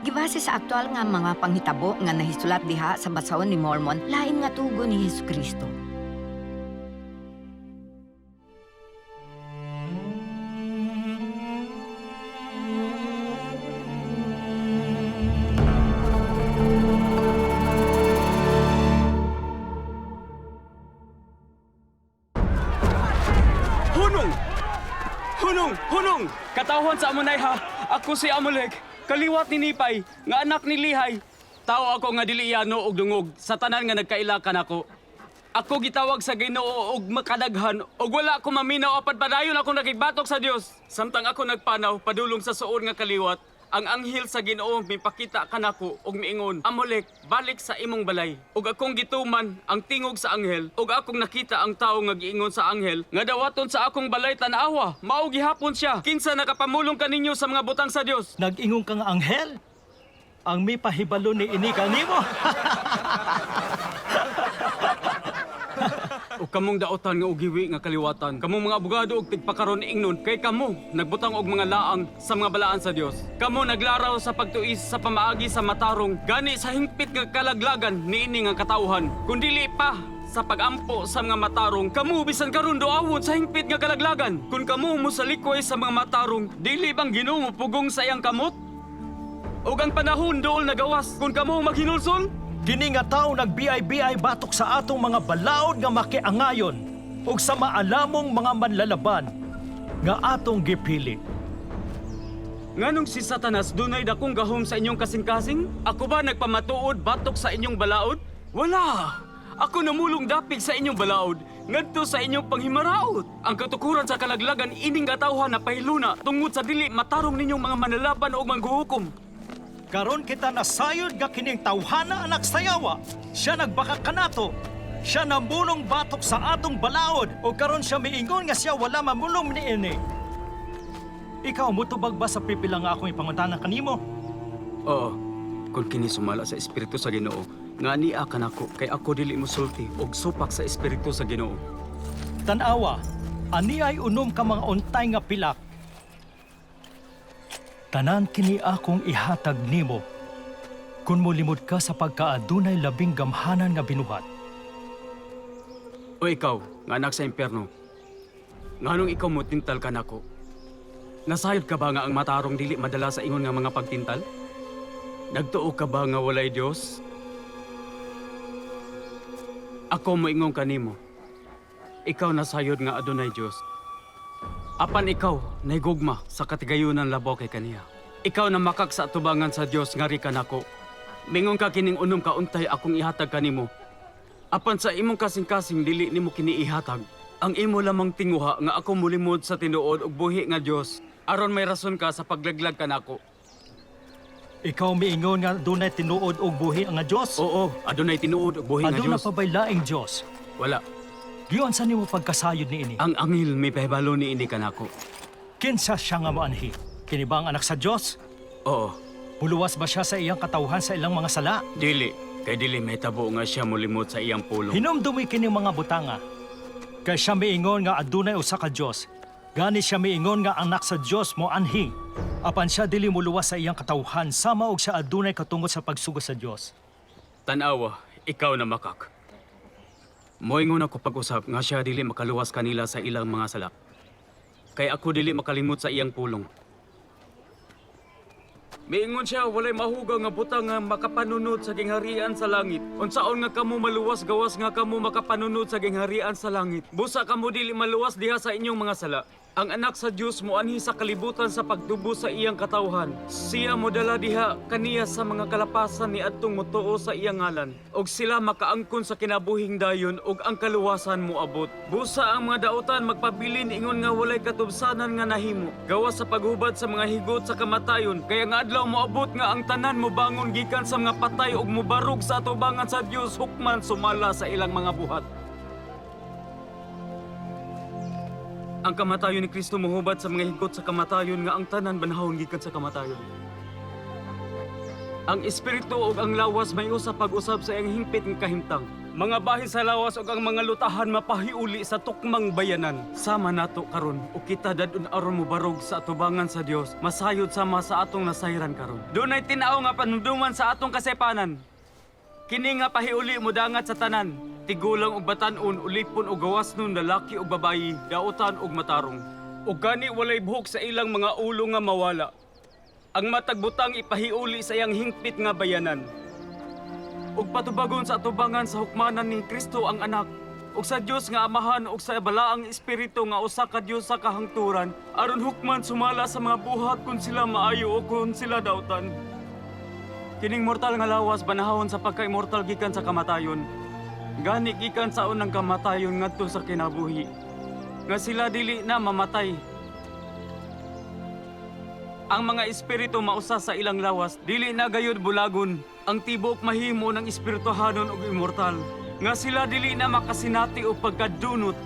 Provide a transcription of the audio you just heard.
Gibase sa aktual nga mga panghitabo nga nahisulat diha sa basahon ni Mormon, lain nga tugon ni Hesukristo. Hunong! Hunong! Hunong! Katawhan sa Amonayha, ako si Amulek, kaliwat ni Nipay, nga anak ni Lihay. Tao ako nga dili iyano og dungog sa tanan nga nagkaila kanako. Ako gitawag sa Ginoo og makadaghan og wala ko maminaw apan padayon ako nakigbatok sa Dios. Samtang ako nagpanaw padulong sa suod nga kaliwat, ang anghel sa Ginoo mipakita kanako og miingon, "Amulek, balik sa imong balay." Ug akong gituman ang tingog sa anghel ug akong nakita ang tawo nga giingon sa anghel nga dawaton sa akong balay tan-awa, mao gihapon siya. Kinsa nakapamulong kaninyo sa mga butang sa Dios? Nag-ingon ka nga anghel. Ang may pahibalo ni ini kanimo. Ug kamong daotan nga ugiwi nga kaliwatan. Kamong mga abogado og tigpakaron ingnon kay kamo nagbutang og mga laang sa mga balaan sa Dios. Kamo naglaraw sa pagtuis sa pamaagi sa matarong gani sa hingpit nga kalaglagan niini nga katawhan. Kun dili pa sa pagampo sa mga matarong, kamo bisan karon duawon sa hingpit nga kalaglagan. Kun kamo mosalikway sa mga matarong, dili bang Ginoo pugong sa iyang kamot? Ug ang panahon dool nagawas kun kamo maghinulsol? Kini nga tawo nagbiay-biay batok sa atong mga balaod nga makiangayon ug sa maalamong mga manlalaban nga atong gipili. Nganong si Satanas dunay dakong gahom sa inyong kasing-kasing? Ako ba nagpamatuod batok sa inyong balaod? Wala! Ako namulong dapig sa inyong balaod, ngadto sa inyong panghimaraot. Ang katukuran sa kalaglagan ining katawhan na pahiluna tungod sa dili matarong ninyong mga manalaban o manghuhukom. Karon kita nasayod nga kining tawhana anak sa yawa. Siya nagbaka kanato. Siya namulong batok sa atong balaod o karon siya miingon nga siya wala mamulong niini. Ikaw mutubag ba sa pipila nga akong ipangutana kanimo? Oo, kung kini sumala sa espiritu sa Ginoo, nga niya kanako kay ako dili mosulti og supak sa espiritu sa Ginoo. Tanawa, ani ay unom ka mga untay nga pilak. Tanan kini akong ihatag nimo. Kun molimod ka sa pagkaadunay labing gamhanan nga binuhat. O ikaw, nga anak sa impyerno, nganong ikaw mo tintal ka nako? Nasayod ka ba nga ang matarong dili madala sa ingon nga mga pagtintal? Nagtuo ka ba nga walay Dios? Ako moingon kanimo. Ikaw nasayod nga adunay Dios. Apan ikaw nahigugma sa katigayunan labaw kay kaniya. Ikaw na makak sa atubangan sa Dios ngari kanako. Mingon ka kining unom ka untay akong ihatag kanimo. Apan sa imong kasing-kasing dili nimo kini ihatag. Ang imo lamang tinguha nga ako mulimod sa tinuod og buhi nga Dios aron may rason ka sa paglaglag kanako. Ikaw miingon nga adunay tinuod og buhi nga Dios. Oo, adunay tinuod og buhi nga Aduna Dios. pa ba'y laing Dios? Wala. Giyon sa nimo pagkasayod niini? Ang anghel may pahibalo niini kanako. Kinsa siya nga moanhi? Kini ba ang anak sa Dios? Oo, Muluwas ba siya sa iyang katawhan sa ilang mga sala? dili kay dili mahitabo nga siya molimod sa iyang pulong. Hinumdumi kining mga butanga. Kay siya miingon nga adunay usa ka Dios. Gani siya miingon nga anak sa Dios mo anhi. Apan siya dili moluwas sa iyang katawhan sama og siya adunay katungod sa pagsugo sa Dios. Tanawa, ikaw na makak. Moingon ako pag-usap nga siya dili makaluwas kanila sa ilang mga sala. Kay ako dili makalimot sa iyang pulong. Miingon siya walay mahugaw nga butang nga makapanunod sa gingharian sa langit. Unsaon nga kamo maluwas gawas nga kamo makapanunod sa gingharian sa langit. Busa kamo dili maluwas diha sa inyong mga sala. Ang anak sa Dios moanhi sa kalibutan sa pagtubo sa iyang katawhan. Siya modala diha kaniya sa mga kalapasan ni adtong motuo sa iyang ngalan. Og sila makaangkon sa kinabuhing dayon og ang kaluwasan moabot. Busa ang mga dautan magpabilin ingon nga walay katubsanan nga nahimo. Gawas sa paghubad sa mga higot sa kamatayon, kaya nga adlaw moabot nga ang tanan mobangon gikan sa mga patay ug mobarog sa atubangan sa Dios hukman sumala sa ilang mga buhat. Ang kamatayon ni Kristo mohubad sa mga higot sa kamatayon nga ang tanan banhawon gikan sa kamatayon. Ang espiritu ug ang lawas may usa pag-usab sa iyang hingpit nga kahimtang. Mga bahin sa lawas ug ang mga lutahan mapahiuli sa tukmang bayanan. Sama nato karon ug kita dadun aron mobarog sa atubangan sa Dios, masayod sama sa atong nasayran karon. Dunay tin-aw nga panumduman sa atong kasepanan. Kini nga pahiuli modangat sa tanan, tigulang ug batan-on, ulipon ug gawas nun, lalaki ug babayi, dautan ug matarong. Ug gani walay buhok sa ilang mga ulo nga mawala. Ang matag butang ipahiuli sa iyang hingpit nga bayanan. Ug patubagon sa atubangan sa hukmanan ni Kristo ang anak, ug sa Dios nga Amahan ug sa Balaang Espiritu nga usa ka Dios sa kahangturan, aron hukman sumala sa mga buhat kun sila maayo o kun sila dautan. Kining mortal nga lawas banahawon sa pagka-immortal gikan sa kamatayon. Gani gikan sa unang kamatayon ngadto sa kinabuhi. Nga sila dili na mamatay. Ang mga espiritu mausa sa ilang lawas, dili na gayud bulagon. Ang tibok mahimo ng espirituhanon ug immortal. Nga sila dili na makasinati o pagkadunot.